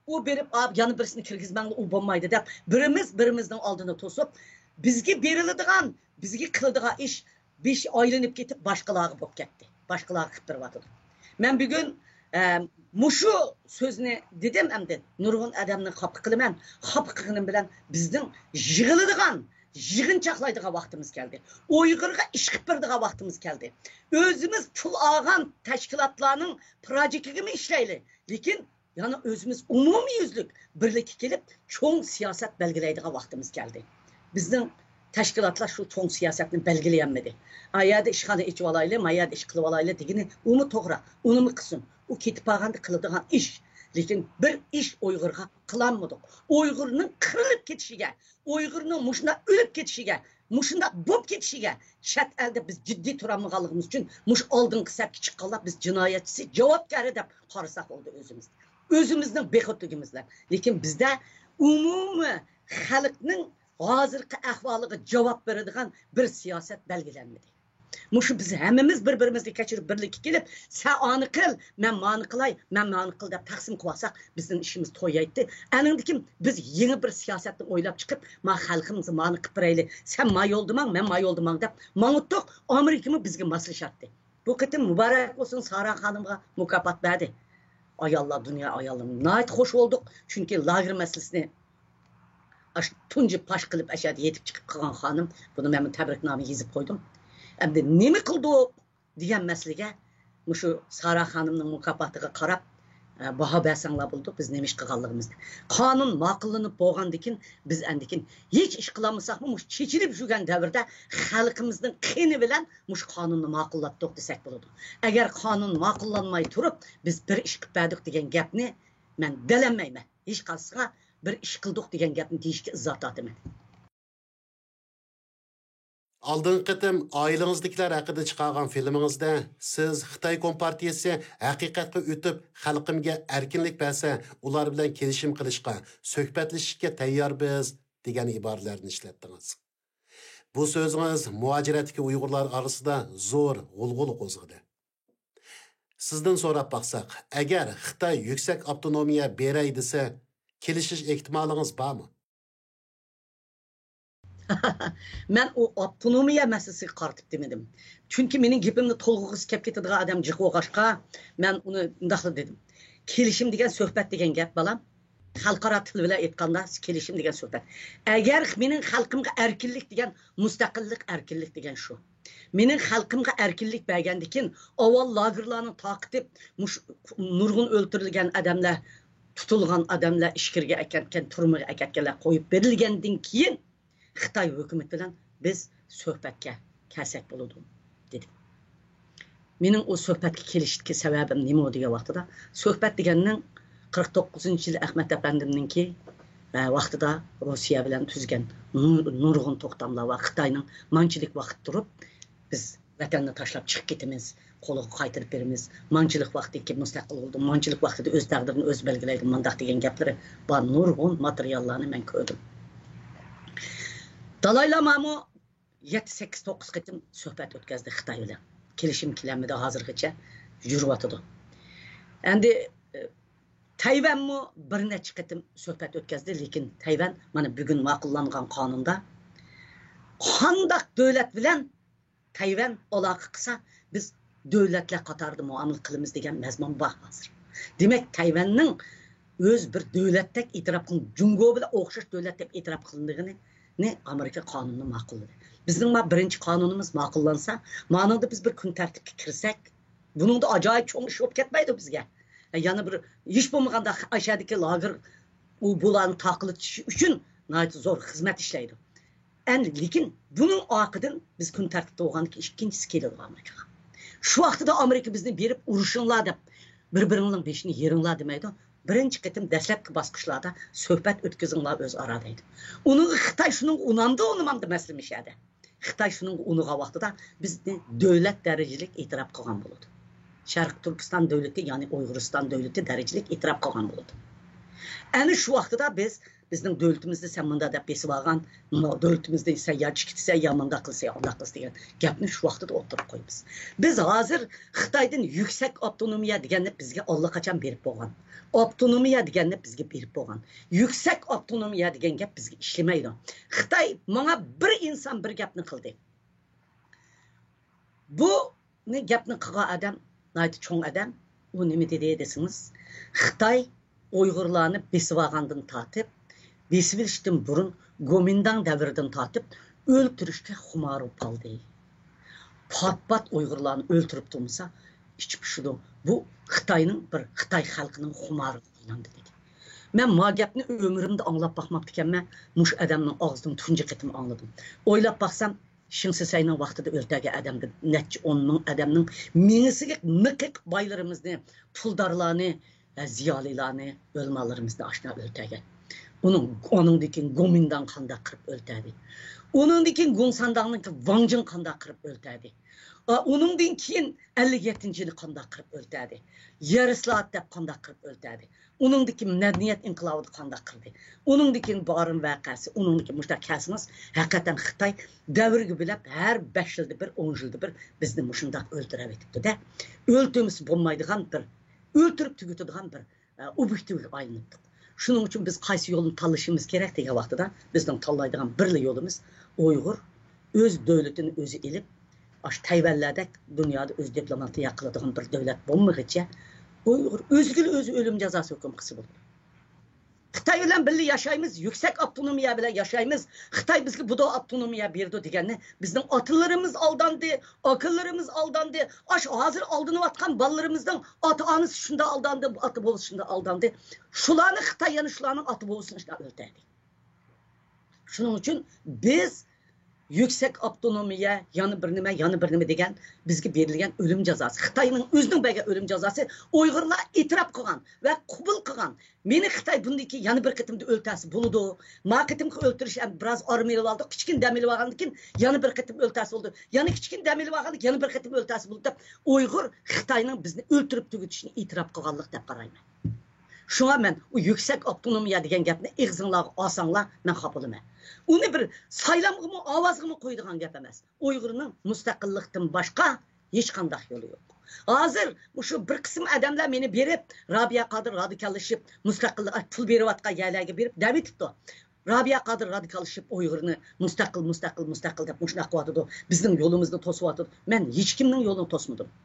ئۇ بېرىپ، ئا، يەنە بىرسىنى كىرگۈزمەڭلار، ئۇ بولمايدۇ دەپ، بىرىمىز بىرىمىزنىڭ ئالدىنى توسۇپ، بىزگە بېرىلىدىغان، بىزگە قىلىدىغان ئىش بېشى ئايلىنىپ كېتىپ، باشقىلارغا بولۇپ كەتتى. باشقىلارغا قىلىپ بېرىۋاتىدۇ. مەن بۈگۈن، ئە، مۇشۇ سۆزنى دېدىم، ئەمدى نۇرغۇن ئادەمنى خاپا قىلىمەن. خاپا قىلغىنىم بىلەن بىزنىڭ يىغىلىدىغان، يىغىن چاقلايدىغان ۋاقتىمىز كەلدى. ئۇيغۇرغا ئىش قىلىپ بېرىدىغان ۋاقتىمىز كەلدى. ئۆزىمىز پۇل ئالغان تەشكىلاتلارنىڭ پىراجىكىگىمۇ ئىشلەيلى. لېكىن يەنە ئۆزىمىز ئومۇميۈزلۈك بىرلىككە كېلىپ، چوڭ سىياسەت بەلگىلەيدىغان ۋاقتىمىز كەلدى. بىزنىڭ تەشكىلاتلار شۇ چوڭ سىياسەتنى بەلگىلىيەلمىدى. ئا يەردە ئىشخانا ئېچىۋالايلى، ما يەردە ئىش قىلىۋالايلى دېگىنى ئۇمۇ توغرا، ئۇنىمۇ قىلسۇن. ئۇ كېتىپ بارغاندا قىلىدىغان ئىش. لېكىن بىر ئىش ئۇيغۇرغا قىلالمىدۇق. ئۇيغۇرنىڭ قىرىلىپ كېتىشىگە، ئۇيغۇرنىڭ مۇشۇنداق ئۆلۈپ كېتىشىگە، مۇشۇنداق بولۇپ كېتىشىگە چەت ئەلدە بىز جىددىي تۇرالمىغانلىقىمىز ئۈچۈن مۇشۇ ئالدىنقى سەپكە چىققانلار بىز جىنايەتچىسى، جاۋابكارى دەپ قارىساق بولدى ئۆزىمىزنى. ئۆزىمىزنىڭ بىخۇدلۇقىمىز بىلەن. لېكىن بىزدە ئومۇمىي خەلقنىڭ ھازىرقى ئەھۋالىغا جاۋاب بېرىدىغان بىر سىياسەت بەلگىلەنمىدى. مۇشۇ بىز ھەممىمىز بىر-بىرىمىزنى كەچۈرۈپ بىرلىككە كېلىپ، سەن ئانى قىل، مەن مانى قىلاي، مەن مانى قىل دەپ تەقسىم قىلىۋالساق، بىزنىڭ ئىشىمىز تويايتتى. ئەنىڭدىن كېيىن بىز يېڭى بىر سىياسەتنى ئويلاپ چىقىپ، ما خەلقىمىزگە مانى قىلىپ بېرەيلى، سەن ما يولدا ماڭ، مەن ما يولدا ماڭ دەپ ماڭىتتۇق. ئامېرىكىمۇ بىزگە ماسلىشاتتى. بۇ قېتىم مۇبارەك بولسۇن، سارا خانىمغا مۇكاپات بەردى. ئاياللار، دۇنيا ئاياللىرى ناھايىتى خوش بولدۇق. چۈنكى لاگېر مەسىلىسىنى ئاشۇ تۇنجى پاش قىلىپ ئەشەدە يېتىپ چىقىپ قىلغان خانىم، بۇنى مەن تەبرىكنامە يېزىپ قويدۇم. ئەمدى نېمە قىلدۇق دېگەن مەسىلىگە مۇشۇ سارا خانىمنىڭ مۇكاپاتىغا قاراپ، ئە، باھا بەرسەڭلار بولىدۇ، بىز نېمە ئىش قىلغانلىقىمىزنى. قانۇن ماقۇللىنىپ بولغاندىن كېيىن، بىز ئەندىكىن ھېچ ئىش قىلالمىساقمۇ، مۇشۇ چېچىلىپ يۈرگەن دەۋردە خەلقىمىزنىڭ قېنى بىلەن مۇشۇ قانۇننى ماقۇللاتتۇق دېسەك بولىدۇ. ئەگەر قانۇن ماقۇللانماي تۇرۇپ، بىز بىر ئىش قىلىپ بەردۇق دېگەن گەپنى مەن دەلەممەيمەن. ھېچقايسىغا بىر ئىش قىلدۇق دېگەن گەپنى دېيىشكە ئىززەت تارتىمەن. ئالدىنقى قېتىم ئائىلىڭىزدىكىلەر ھەققىدە چىقارغان فىلىمىڭىزدە سىز خىتاي كومپارتىيىسى ھەقىقەتكە ئۆتۈپ، خەلقىمگە ئەركىنلىك بەرسە، ئۇلار بىلەن كېلىشىم قىلىشقا، سۆھبەتلىشىشكە تەيياربىز، دېگەن ئىبارىلەرنى ئىشلەتتىڭىز. بۇ سۆزىڭىز مۇھاجىرەتتىكى ئۇيغۇرلار ئارىسىدا زور غۇلغۇلا قوزغىدى. سىزدىن سوراپ باقساق، ئەگەر خىتاي يۈكسەك ئاپتونومىيە بېرەي دېسە، كېلىشىش ئېھتىمالىڭىز بارمۇ؟ مەن ئۇ ئاپتونومىيە مەسىلىسىگە قارىتىپ دېمىدىم. چۈنكى مېنىڭ گېپىمنى تولغۇغۇسى كەپ كېتىدىغان ئادەم جىق بولغاچقا، مەن ئۇنى مۇنداقلا دېدىم. كېلىشىم دېگەن سۆھبەت دېگەن گەپ، بالام. خەلقئارا تىل بىلەن ئېيتقاندا، كېلىشىم دېگەن سۆھبەت. ئەگەر مېنىڭ خەلقىمغا ئەركىنلىك دېگەن، مۇستەقىللىق، ئەركىنلىك دېگەن شۇ. مېنىڭ خەلقىمغا ئەركىنلىك بەرگەندىن كېيىن، ئاۋۋال لاگېرلارنى تارقىتىپ، مۇشۇ نۇرغۇن ئۆلتۈرۈلگەن ئادەملەر، تۇتۇلغان ئادەملەر، ئىچكىرىگە ئەكەتكەن، تۈرمىگە ئەكەتكەنلەر قويۇپ بېرىلگەندىن كېيىن، خىتاي ھۆكۈمىتى بىلەن بىز سۆھبەتكە كەلسەك بولىدۇ، دېدىم. مېنىڭ ئۇ سۆھبەتكە كېلىشتىكى سەۋەبىم نېمە دېگەن ۋاقتىدا، سۆھبەت دېگەننىڭ قىرىق توققۇزىنچى يىل ئەخمەت ئەپەندىمنىڭكى، ئە، ۋاقتىدا روسىيە بىلەن تۈزگەن نۇر-، نۇرغۇن توختاملار ۋە خىتاينىڭ مانچىلىك ۋاقىت تۇرۇپ، بىز ۋەتەننى تاشلاپ چىقىپ كېتىمىز، قولىغا قايتۇرۇپ بېرىمىز، مانچىلىك ۋاقتىكى مۇستەقىل بولىدۇ، مانچىلىك ۋاقتىدا ئۆز تەقدىرىنى ئۆزى بەلگىلەيدۇ، مانداق دېگەن گەپلىرى بار نۇرغۇن ماتېرىياللارنى مەن كۆردۈم. دالاي لامامۇ يەتتە، سەككىز، توققۇز قېتىم سۆھبەت ئۆتكەزدى خىتاي بىلەن. كېلىشىم كېلەلمىدى ھازىرغىچە يۈرۈۋاتىدۇ. ئەمدى، ئە، تەيۋەنمۇ بىر نەچچە قېتىم سۆھبەت ئۆتكەزدى، لېكىن تەيۋەن مانا بۈگۈن ماقۇللانغان قانۇندا قانداق دۆلەت بىلەن تەيۋەن ئالاقە قىلسا، بىز دۆلەتلەر قاتارىدا مۇئامىلە قىلىمىز دېگەن مەزمۇن بار ھازىر. دېمەك، تەيۋەننىڭ ئۆز بىر دۆلەتتەك ئېتىراپ قىلىن-، جۇڭگو بىلەن ئوخشاش دۆلەت دەپ ئېتىراپ قىلىنىدىغىنىنى ئامېرىكا قانۇنىنى ماقۇللىدى. بىزنىڭ ما بىرىنچى قانۇنىمىز ماقۇللانسا، مانىڭدا بىز بىر كۈن تەرتىپكە كىرسەك، بۇنىڭدا ئاجايىپ چوڭ ئىش بولۇپ كەتمەيدۇ بىزگە. يەنە بىر ھېچ بولمىغاندا ئاشەدىكى لاگېر ئۇ بۇلارنى تاقىلىتىش ئۈچۈن ناھايىتى زور خىزمەت ئىشلەيدۇ. ئەمدى لېكىن بۇنىڭ ئارقىدىن بىز كۈن تەرتىپتە بولغاندىكىن ئىككىنچىسى كېلىدۇ ئامېرىكىغا. شۇ ۋاقتىدا ئامېرىكا بىزنى بېرىپ ئۇرۇشۇڭلار دەپ، بىر-بىرىڭلارنىڭ بېشىنى يېرىڭلار دېمەيدۇ. بىرىنچى قېتىم دەسلەپكى باسقۇچلاردا سۆھبەت ئۆتكۈزۈڭلار ئۆزئارا دەيدۇ. ئۇنىڭغا خىتاي شۇنىڭغا ئۇنامدۇ، ئۇنىمامدۇ مەسىلە مۇشۇ يەردە. خىتاي شۇنىڭغا ئۇنىغان ۋاقتىدا بىزنى دۆلەت دەرىجىلىك ئېتىراپ قىلغان بولىدۇ. شەرقىي تۈركىستان دۆلىتى، يەنى ئۇيغۇرىستان دۆلىتى دەرىجىلىك ئېتىراپ قىلغان بولىدۇ. ئەنە شۇ ۋاقتىدا بىز، بىزنىڭ دۆلىتىمىزنى سەن مۇنداق دەپ بېسىۋالغان، مۇ-، دۆلىتىمىزنى سەن يا چىقىتىسەن، يا مۇنداق قىلىسەن، يا ئۇنداق قىلىسەن دېگەن گەپنى شۇ ۋاقتىدا ئوتتۇرىغا قويىمىز. بىز ھازىر خىتايدىن يۈكسەك ئاپتونومىيە دېگەننى بىزگە ئاللىقاچان بېرىپ بولغان. ئاپتونومىيە دېگەننى بىزگە بېرىپ بولغان. يۈكسەك ئاپتونومىيە دېگەن گەپ بىزگە ئىشلىمەيدۇ. خىتاي ماڭا بىر ئىنسان بىر گەپنى قىلدى. بۇنى گەپنى قىلغان ئادەم ناھايىتى چوڭ ئادەم. ئۇ نېمە دېدى دېسىڭىز، خىتاي ئۇيغۇرلارنى بېسىۋالغاندىن تارتىپ، بېسىۋېلىشتىن بۇرۇن گومىنداڭ دەۋرىدىن تارتىپ ئۆلتۈرۈشكە خۇمار بولۇپ قالدى. پات-پات ئۇيغۇرلارنى ئۆلتۈرۈپ تۇرمىسا ئىچى پۇشىدۇ. بۇ خىتاينىڭ بىر خىتاي خەلقىنىڭ خۇمارىغا ئايلاندى دېدى. مەن ما گەپنى ئۆمرۈمدە ئاڭلاپ باقماپتىكەنمەن، مۇشۇ ئادەمنىڭ ئاغزىدىن تۇنجى قېتىم ئاڭلىدىم. ئويلاپ باقسام، شېڭ شىسەينىڭ ۋاقتىدا ئۆلتۈرگەن ئادەمدىن نەچچە ئون مىڭ ئادەمنىڭ مېڭىسىگە نىقىق بايلىرىمىزنى، پۇلدارلارنى، ھە، زىيالىيلارنى، ئۆلىمالىرىمىزنى ئاشۇنداق ئۆلتۈرگەن. ئۇنىڭ، ئۇنىڭدىن كېيىن گومىنداڭ قانداق قىلىپ ئۆلتۈردى. ئۇنىڭدىن كېيىن گوڭسانداڭنىڭكى ۋاڭجىڭ قانداق قىلىپ ئۆلتۈردى. ئا، ئۇنىڭدىن كېيىن ئەللىك يەتتىنچى يىلى قانداق قىلىپ ئۆلتۈردى. يەر ئىسلاھات دەپ قانداق قىلىپ ئۆلتۈردى. ئۇنىڭدىكى مەدەنىيەت ئىنقىلابىدا قانداق قىلدى. ئۇنىڭدىكى بارىن ۋەقەسى، ئۇنىڭدىكى مۇشۇنداق كەلسىڭىز، ھەقىقەتەن خىتاي دەۋرگە بۆلەپ ھەر بەش يىلدا بىر، ئون يىلدا بىر بىزنى مۇشۇنداق ئۆلتۈرۈۋېتىپتۇ-دە. ئۆلتۈرمىسە بولمايدىغان بىر، ئۆلتۈرۈپ تۈگىتىدىغان بىر، ئە، ئوبيېكتىغا ئايلىنىپتۇق. شۇنىڭ ئۈچۈن بىز قايسى يولنى تاللىشىمىز كېرەك دېگەن ۋاقتىدا بىزنىڭ تاللايدىغان بىرلا يولىمىز ئۇيغۇر ئۆز دۆلىتىنى ئۆزى ئېلىپ، ئاشۇ تەيۋەنلەردەك دۇنيادا ئۆزى دىپلوماتىيە قىلىدىغان بىر دۆلەت بولمىغىچە، ئۇيغۇر ئۆزىگىلا ئۆزى ئۆلۈم جازاسى ھۆكۈم قىلسا بولىدۇ. خىتاي بىلەن بىللە ياشايمىز، يۈكسەك ئاپتونومىيە بىلەن ياشايمىز، خىتاي بىزگە بۇدا ئاپتونومىيە بېرىدۇ دېگەننى بىزنىڭ ئاتىلىرىمىز ئالداندى، ئاكىلىرىمىز ئالداندى. ئاشۇ ھازىر ئالدىنىۋاتقان بالىلىرىمىزنىڭ ئاتا-ئانىسى شۇنداق ئالداندى، ئاتا-بوۋىسى شۇنداق ئالداندى. شۇلارنى خىتاي يەنە شۇلارنىڭ ئاتا-بوۋىسىنى شۇنداق ئۆلتۈردى. شۇنىڭ ئۈچۈن بىز يۈكسەك ئاپتونومىيە، يەنە بىر نېمە، يەنە بىر نېمە دېگەن بىزگە بېرىلگەن ئۆلۈم جازاسى. خىتاينىڭ ئۆزىنىڭ بەرگەن ئۆلۈم جازاسى. ئۇيغۇرلار ئېتىراپ قىلغان ۋە قوبۇل قىلغان. مېنى خىتاي بۇندىن كېيىن يەنە بىر قېتىمدا ئۆلتۈرسە بولىدۇ. ما قېتىمقى ئۆلتۈرۈش ئەمدى بىراز ئارام ئېلىۋالدى. كىچىككىنە دەم ئېلىۋالغاندىن كېيىن يەنە بىر قېتىم ئۆلتۈرسە بولىدۇ. يەنە كىچىككىنە دەم ئېلىۋالغاندىن كېيىن يەنە بىر قېتىم ئۆلتۈرسە بولىدۇ دەپ ئۇيغۇر خىتاينىڭ بىزنى ئۆلتۈرۈپ تۈگىتىشىنى ئېتىراپ قىلغانلىق دەپ قارايمەن. شۇڭا مەن ئۇ يۈكسەك ئاپتونومىيە دېگەن گەپنى ئېغىزىڭلارغا ئالساڭلار، مەن خاپا بولىمەن. ئۇنى بىر سايلامغىمۇ، ئاۋازغىمۇ قويىدىغان گەپ ئەمەس. ئۇيغۇرنىڭ مۇستەقىللىقتىن باشقا ھېچقانداق يولى يوق. ھازىر مۇشۇ بىر قىسىم ئادەملەر مېنى بېرىپ، رابىيە قادىر رادىكاللىشىپ، مۇستەقىللىق، ئاي، پۇل بېرىۋاتقان يەرلەرگە بېرىپ دەۋېتىپتۇ. رابىيە قادىر رادىكاللىشىپ ئۇيغۇرنى مۇستەقىل، مۇستەقىل، مۇستەقىل دەپ مۇشۇنداق قىلىۋاتىدۇ. بىزنىڭ يولىمىزنى توسۇۋاتىدۇ. مەن ھېچكىمنىڭ يولىنى توسمىدىم.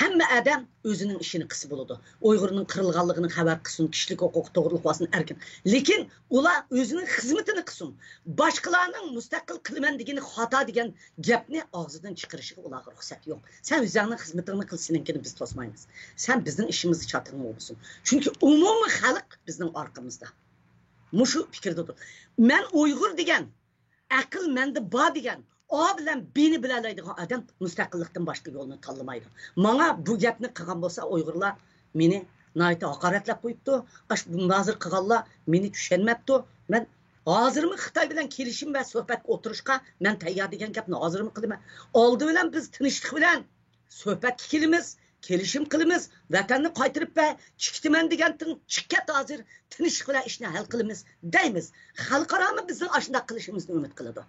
ھەممە ئادەم ئۆزىنىڭ ئىشىنى قىلسا بولىدۇ. ئۇيغۇرنىڭ قىرىلغانلىقىنى خەۋەر قىلسۇن، كىشىلىك ھوقۇق توغرىلىق بولسۇن، ئەركىن. لېكىن ئۇلار ئۆزىنىڭ خىزمىتىنى قىلسۇن. باشقىلارنىڭ مۇستەقىل قىلىمەن دېگىنى خاتا دېگەن گەپنى ئاغزىدىن چىقىرىشىغا ئۇلارغا رۇخسەت يوق. سەن ئۆزۈڭنىڭ خىزمىتىڭنى قىل، سېنىڭكىنى بىز توسمايمىز. سەن بىزنىڭ ئىشىمىزدا چاتىقىڭ بولمىسۇن. چۈنكى ئومۇمىي خەلق بىزنىڭ ئارقىمىزدا. مۇشۇ پىكىردە تۇر. مەن ئۇيغۇر دېگەن، ئەقىل مەندە بار دېگەن، ئا بىلەن بىنى بىلەلەيدىغان ئادەم مۇستەقىللىقتىن باشقا يولنى تاللىمايدۇ. ماڭا بۇ گەپنى قىلغان بولسا، ئۇيغۇرلار مېنى ناھايىتى ھاقارەتلەپ قويۇپتۇ. ئاشۇ مۇنازىرە قىلغانلار مېنى چۈشەنمەپتۇ. مەن ھازىرمۇ خىتاي بىلەن كېلىشىم ۋە سۆھبەتكە ئولتۇرۇشقا مەن تەييار دېگەن گەپنى ھازىرمۇ قىلىمەن. ئالدى بىلەن بىز تىنچلىق بىلەن سۆھبەتكە كېلىمىز، كېلىشىم قىلىمىز، ۋەتەننى قايتۇرۇپ بەر، چىقىتىمەن دېگەنتىڭ، چىق كەت ھازىر، تىنچلىق بىلەن ئىشنى ھەل قىلىمىز دەيمىز. خەلقئارامۇ بىزنىڭ ئاشۇنداق قىلىشىمىزنى ئۈمىد قىلىدۇ؟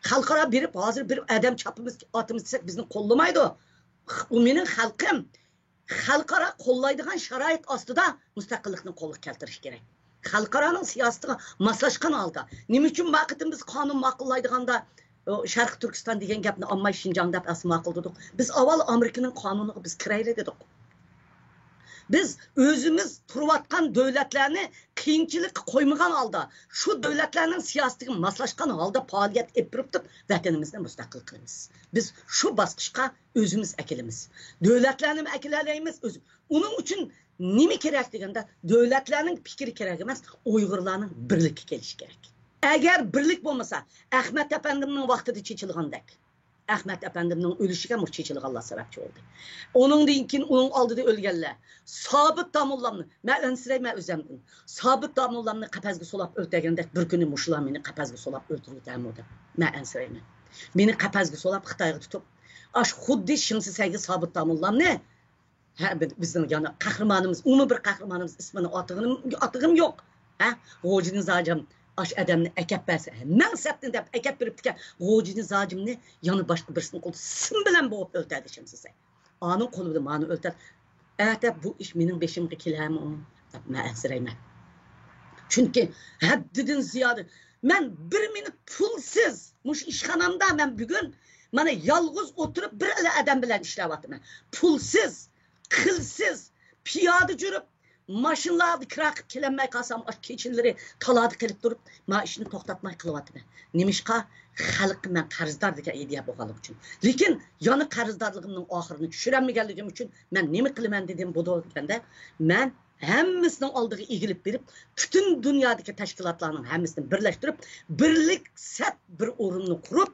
خەلقئارا بېرىپ ھازىر بىر ئادەم چاپىمىز، ئاتىمىز دېسەك بىزنى قوللىمايدۇ. ئۇ مېنىڭ خەلقىم. خەلقئارا قوللايدىغان شارائىت ئاستىدا مۇستەقىللىقنى قولغا كەلتۈرۈش كېرەك. خەلقئارانىڭ سىياسىتىغا ماسلاشقان ھالدا. نېمە ئۈچۈن ما قېتىم بىز قانۇن ماقۇللايدىغاندا، ئۇ، شەرقىي تۈركىستان دېگەن گەپنى ئالماي شىنجاڭ دەپ ئەسلى ماقۇللىدۇق؟ بىز ئاۋۋال ئامېرىكىنىڭ قانۇنىغا بىز كىرەيلى دېدۇق. بىز ئۆزىمىز تۇرۇۋاتقان دۆلەتلەرنى قىيىنچىلىققا قويمىغان ھالدا، شۇ دۆلەتلەرنىڭ سىياسىتىگە ماسلاشقان ھالدا پائالىيەت ئېلىپ بېرىپ تۇرۇپ، ۋەتىنىمىزنى مۇستەقىل قىلىمىز. بىز شۇ باسقۇچقا ئۆزىمىز ئەكېلىمىز. دۆلەتلەرنىمۇ ئەكېلەلەيمىز. ئۆز-، ئۇنىڭ ئۈچۈن نېمە كېرەك دېگەندە، دۆلەتلەرنىڭ پىكرى كېرەك ئەمەس، ئۇيغۇرلارنىڭ بىرلىككە كېلىشى كېرەك. ئەگەر بىرلىك بولمىسا، ئەخمەت ئەپەندىمنىڭ ۋاقتىدا چېچىلغاندەك، ئەخمەت ئەپەندىمنىڭ ئۆلۈشىگە مۇشۇ چېچىلغانلار سەۋەبچى بولدى. ئۇنىڭدىن كېيىن ئۇنىڭ ئالدىدا ئۆلگەنلەر، سابىت داموللامنى، مەن ئەنسىرەيمەن ئۆزۈمدىن. سابىت داموللامنى قەپەسكە سولاپ ئۆلتۈرگەندەك، بىر كۈنى مۇشۇلار مېنى قەپەسكە سولاپ ئۆلتۈرۈۋېتەرمۇ دەپ مەن ئەنسىرەيمەن. مېنى قەپەسكە سولاپ خىتايغا تۇتۇپ، ئاش خۇددى شېڭ شىسەيگە سابىت داموللامنى، ھە، بىز-، بىزنىڭ يەنە قەھرىمانىمىز، ئۇمۇ بىر قەھرىمانىمىز، ئىسمىنى ئاتىغىنىم، ئاتىغىم يوق. ھە، غوجىنى زاجىم ئاش ئادەمنى ئەكەپ بەرسە، مىڭ سەپنى دەپ ئەكەپ بېرىپتىكەن. غوجىنى زاجىمنى يەنە باشقا بىرسىنىڭ قولىدا سىم بىلەن بوغۇپ ئۆلتۈردى شېڭ شىسەي. ئانىڭ قولى بىلەن مانى ئۆلتۈر. ئەتە بۇ ئىش مېنىڭ بېشىمغا كېلەرمۇ دەپ مەن ئەنسىرەيمەن. چۈنكى ھەددىدىن زىيادە مەن بىر مىنۇت پۇلسىز مۇشۇ ئىشخانامدا مەن بۈگۈن مانا يالغۇز ئولتۇرۇپ بىرلا ئادەم بىلەن ئىشلەۋاتىمەن. پۇلسىز، قىلسىز، پىيادە يۈرۈپ، ماشىنىلاردا كىرا قىلىپ كېلەلمەي قالسام، ئاشۇ كېچىلىرى تالادا قېلىپ تۇرۇپ، ما ئىشنى توختاتماي قىلىۋاتىمەن. نېمىشقا؟ خەلققە مەن قەرزدار دېگەن ئىدىيە بولغانلىقى ئۈچۈن. لېكىن يەنە قەرزدارلىقىمنىڭ ئاخىرىنى چۈشۈرەلمىگەنلىكىم ئۈچۈن مەن نېمە قىلىمەن دېدىم، بۇدۇ دېگەندە، مەن ھەممىسىنىڭ ئالدىغا ئېگىلىپ بېرىپ، پۈتۈن دۇنيادىكى تەشكىلاتلارنىڭ ھەممىسىنى بىرلەشتۈرۈپ، بىرلىك سەت بىر ئورۇننى قۇرۇپ،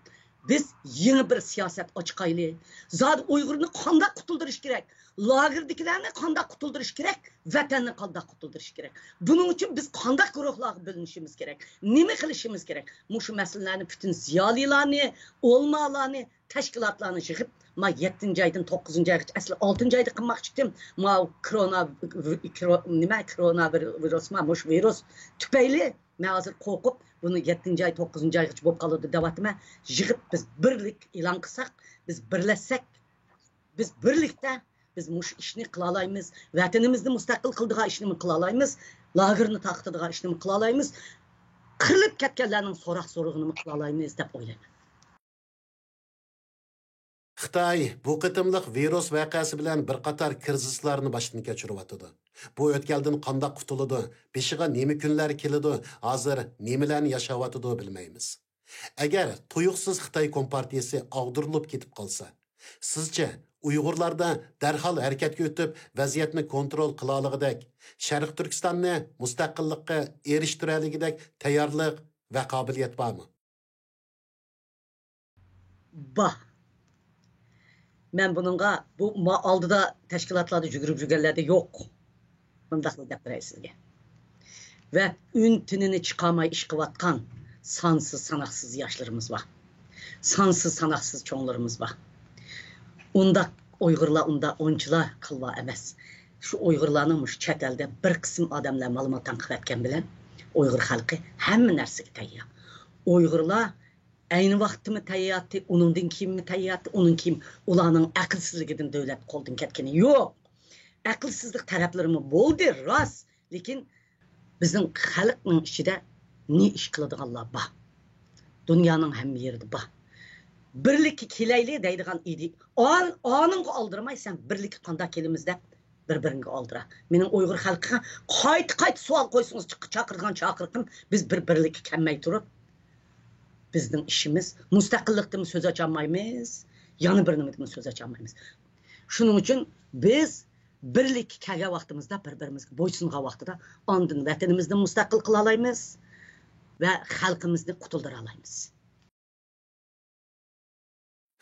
بىز يېڭى بىر سىياسەت ئاچىقايلى. زادى ئۇيغۇرنى قانداق قۇتۇلدۇرۇش كېرەك؟ لاگېردىكىلەرنى قانداق قۇتۇلدۇرۇش كېرەك؟ ۋەتەننى قانداق قۇتۇلدۇرۇش كېرەك؟ بۇنىڭ ئۈچۈن بىز قانداق گۇرۇھلارغا بۆلۈنۈشىمىز كېرەك؟ نېمە قىلىشىمىز كېرەك؟ مۇشۇ مەسىلىلەرنى پۈتۈن زىيالىيلارنى، ئۆلىمالارنى، تەشكىلاتلارنى يىغىپ، ما يەتتىنچى ئايدىن توققۇزىنچى ئايغىچە، ئەسلى ئالتىنچى ئايدا قىلماقچى ئىدىم. ما كورونا، كرو-، نېمە، كورونا ۋىرۇس، ما مۇشۇ ۋىرۇس تۈپەيلى مەن ھازىر قورقۇپ، بۇنى يەتتىنچى ئاي، توققۇزىنچى ئايغىچە بولۇپ قالىدۇ دەۋاتىمەن. يىغىپ بىز بىرلىك ئېلان قىلساق، بىز بىرلەشسەك، بىز بىرلىكتە بىز مۇشۇ ئىشنى قىلالايمىز. ۋەتىنىمىزنى مۇستەقىل قىلىدىغان ئىشنىمۇ قىلالايمىز. لاگېرنى تارقىتىدىغان ئىشنىمۇ قىلالايمىز. قىرىلىپ كەتكەنلەرنىڭ سوراق سورىقىنىمۇ قىلالايمىز دەپ ئويلايمەن. خىتاي بۇ قېتىملىق ۋىرۇس ۋەقەسى بىلەن بىر قاتار كىرىزىسلارنى باشتىن كەچۈرۈۋاتىدۇ. بۇ ئۆتكەلدىن قانداق قۇتۇلىدۇ، بېشىغا نېمە كۈنلەر كېلىدۇ، ھازىر نېمىلەرنى ياشاۋاتىدۇ بىلمەيمىز. ئەگەر تۇيۇقسىز خىتاي كومپارتىيىسى ئاغدۇرۇلۇپ كېتىپ قالسا، سىزچە ئۇيغۇرلاردا دەرھال ھەرىكەتكە ئۆتۈپ ۋەزىيەتنى كونترول قىلالىغۇدەك، شەرقىي تۈركىستاننى مۇستەقىللىققا ئېرىشتۈرەلىگۈدەك تەييارلىق ۋە قابىلىيەت بارمۇ؟ بار. مەن بۇنىڭغا، بۇ ما ئالدىدا تەشكىلاتلاردا يۈگۈرۈپ يۈرگەنلەردە يوق. مۇنداقلا دەپ بېرەي سىزگە. ۋە ئۈن تىنىنى چىقارماي ئىش قىلىۋاتقان سانسىز ساناقسىز ياشلىرىمىز بار. سانسىز ساناقسىز چوڭلىرىمىز بار. ئۇنداق ئۇيغۇرلار ئۇنداق ئۇنچىلا قىلۋا ئەمەس. شۇ ئۇيغۇرلارنىڭ مۇشۇ چەت ئەلدە بىر قىسىم ئادەملەر مالىماتاڭ قىلىۋەتكەن بىلەن ئۇيغۇر خەلقى ھەممە نەرسىگە تەييار. ئۇيغۇرلار ئەينى ۋاقىتتىمۇ تەييارتى، ئۇنىڭدىن كېيىنمۇ تەييارتى، ئۇنىڭ كېيىن ئۇلارنىڭ ئەقىلسىزلىكىدىن دۆلەت قولدىن كەتكىنى يوق. ئەقىلسىزلىك تەرەپلىرىمۇ بولدى، راست، لېكىن بىزنىڭ خەلقنىڭ ئىچىدە نى ئىش قىلىدىغانلار بار. دۇنيانىڭ ھەممە يېرىدە بار. بىرلىككە كېلەيلى دەيدىغان ئىدى. ئان-، ئانىڭغا ئالدىرىماي، سەن بىرلىككە قانداق كېلىمىز دەپ بىر-بىرىڭگە ئالدىرا. مېنىڭ ئۇيغۇر خەلقىگە قايتا-قايتا سوئال قويسىڭىز، چىق-، چاقىرىدىغان چاقىرىقىم، بىز بىر-بىرلىككە كەلمەي تۇرۇپ، بىزنىڭ ئىشىمىز، مۇستەقىللىقتىمۇ سۆز ئاچالمايمىز، يەنە بىر نېمىدىمۇ سۆز ئاچالمايمىز. شۇنىڭ ئۈچۈن بىز بىرلىككە كەلگەن ۋاقتىمىزدا، بىر-بىرىمىزگە بويسۇنغان ۋاقتىدا، ئاندىن ۋەتىنىمىزنى مۇستەقىل قىلالايمىز ۋە خەلقىمىزنى قۇتۇلدۇرالايمىز.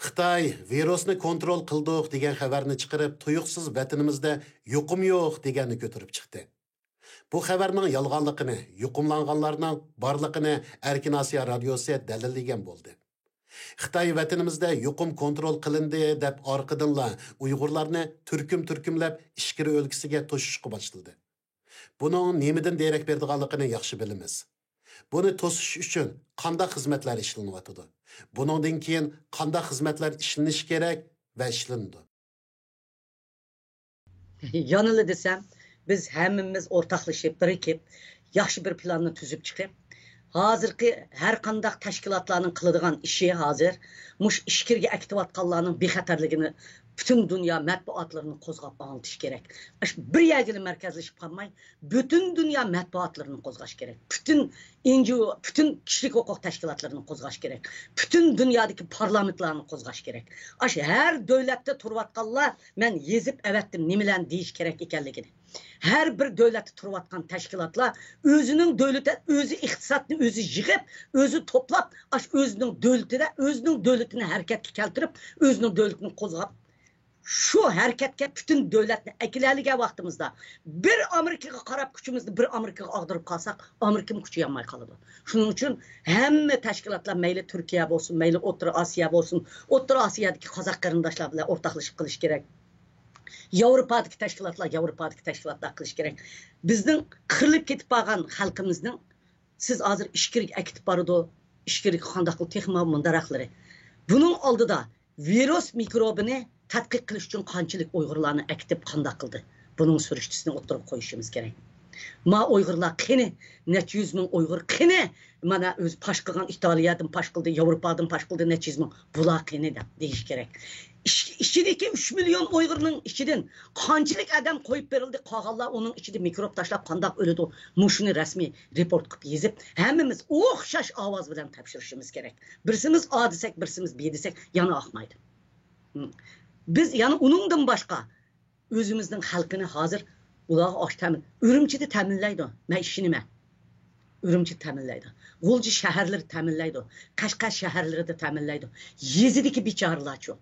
خىتاي ۋىرۇسنى كونترول قىلدۇق دېگەن خەۋەرنى چىقىرىپ، تۇيۇقسىز ۋەتىنىمىزدە يۇقۇم يوق دېگەننى كۆتۈرۈپ چىقتى. بۇ خەۋەرنىڭ يالغانلىقىنى، يۇقۇملانغانلارنىڭ بارلىقىنى ئەركىن ئاسىيا رادىيوسى دەلىللىگەن بولدى. خىتاي ۋەتىنىمىزدە يۇقۇم كونترول قىلىندى دەپ ئارقىدىنلا ئۇيغۇرلارنى تۈركۈم-تۈركۈملەپ ئىچكىرى ئۆلكىسىگە توشۇشقا باشلىدى. بۇنىڭ نېمىدىن دېرەك بېرىدىغانلىقىنى ياخشى بىلىمىز. بۇنى توسۇش ئۈچۈن قانداق خىزمەتلەر ئىشلىنىۋاتىدۇ؟ بۇنىڭدىن كېيىن قانداق خىزمەتلەر ئىشلىنىشى كېرەك ۋە ئىشلىنىدۇ؟ يەنىلا دېسەم، بىز ھەممىمىز ئورتاقلىشىپ، بىرىكىپ، ياخشى بىر پىلاننى تۈزۈپ چىقىپ، ھازىرقى ھەر قانداق تەشكىلاتلارنىڭ قىلىدىغان ئىشى ھازىر مۇشۇ ئىچكىرىگە ئەكېتىۋاتقانلارنىڭ بىخەتەرلىكىنى پۈتۈن دۇنيا مەتبۇئاتلىرىنى قوزغاپ ئاڭلىتىش كېرەك. ئاشۇ بىر يەرگىلا مەركەزلىشىپ قالماي، پۈتۈن دۇنيا مەتبۇئاتلىرىنى قوزغاش كېرەك. پۈتۈن ئېن جى ئو، پۈتۈن كىشىلىك ھوقۇق تەشكىلاتلىرىنى قوزغاش كېرەك. پۈتۈن دۇنيادىكى پارلامېنتلارنى قوزغاش كېرەك. ئاشۇ ھەر دۆلەتتە تۇرۇۋاتقانلار، مەن يېزىپ ئەۋەتتىم نېمىلەرنى دېيىش كېرەك ئىكەنلىكىنى. ھەر بىر دۆلەتتە تۇرۇۋاتقان تەشكىلاتلار ئۆزىنىڭ دۆلىتى، ئۆزى ئىقتىسادنى ئۆزى يىغىپ، ئۆزى توپلاپ، ئاشۇ ئۆزىنىڭ دۆلىتىدە ئۆزىنىڭ دۆلىتىنى ھەرىكەتكە كەلتۈرۈپ، ئۆزىنىڭ دۆلىتىنى قوزغاپ، شۇ ھەرىكەتكە پۈتۈن دۆلەتنى ئەكېلەلىگەن ۋاقتىمىزدا، بىر ئامېرىكىغا قاراپ كۈچىمىزنى بىر ئامېرىكىغا ئاغدۇرۇپ قالساق، ئامېرىكىمۇ كۈچىيەلمەي قالىدۇ. شۇنىڭ ئۈچۈن ھەممە تەشكىلاتلار، مەيلى تۈركىيە بولسۇن، مەيلى ئوتتۇرا ئاسىيا بولسۇن، ئوتتۇرا ئاسىيادىكى قازاق قېرىنداشلار بىلەن ئورتاقلىشىپ قىلىش كېرەك. ياۋروپادىكى تەشكىلاتلار ياۋروپادىكى تەشكىلاتلار قىلىش كېرەك. بىزنىڭ قىرىلىپ كېتىپ بارغان خەلقىمىزنىڭ، سىز ھازىر ئىچكىرىگە ئەكېتىپ بارىدۇ، ئىچكىرىگە قانداق قىلىپ تېخىمۇ مۇنداقراقلىرى. بۇنىڭ ئالدىدا ۋىرۇس مىكروبىنى تەتقىق قىلىش ئۈچۈن قانچىلىك ئۇيغۇرلارنى ئەكېتىپ قانداق قىلدى؟ بۇنىڭ سۈرۈشتىسىنى ئوتتۇرىغا قويۇشىمىز كېرەك. ما ئۇيغۇرلار قېنى؟ نەچچە يۈز مىڭ ئۇيغۇر قېنى؟ مانا ئۆزى پاش قىلغان، ئىتالىيەدىن پاش قىلدى، ياۋروپادىن پاش قىلدى، نەچچە يۈز مىڭ. بۇلار قېنى دەپ دېيىش كېرەك. ئىچ-، ئىچىدىكى ئۈچ مىليون ئۇيغۇرنىڭ ئىچىدىن قانچىلىك ئادەم قويۇپ بېرىلدى، قالغانلار ئۇنىڭ ئىچىدە مىكروب تاشلاپ قانداق ئۆلىدۇ؟ مۇشۇنى رەسمىي رېپورت قىلىپ يېزىپ، ھەممىمىز ئوخشاش ئاۋاز بىلەن تاپشۇرۇشىمىز كېرەك. بىرسىمىز ئا دېسەك، بىرسىمىز بى دېسەك، يەنە ئاقمايدۇ. بىز يەنە ئۇنىڭدىن باشقا ئۆزىمىزنىڭ خەلقىنى ھازىر ئۇلارغا ئاش تەمىن-، ئۈرۈمچىدە تەمىنلەيدۇ، مەن ئىشىنىمەن. ئۈرۈمچىدە تەمىنلەيدۇ. غۇلجا شەھەرلىرى تەمىنلەيدۇ. قەشقەر شەھەرلىرىدە تەمىنلەيدۇ. يېزىدىكى بىچارىلارچۇ؟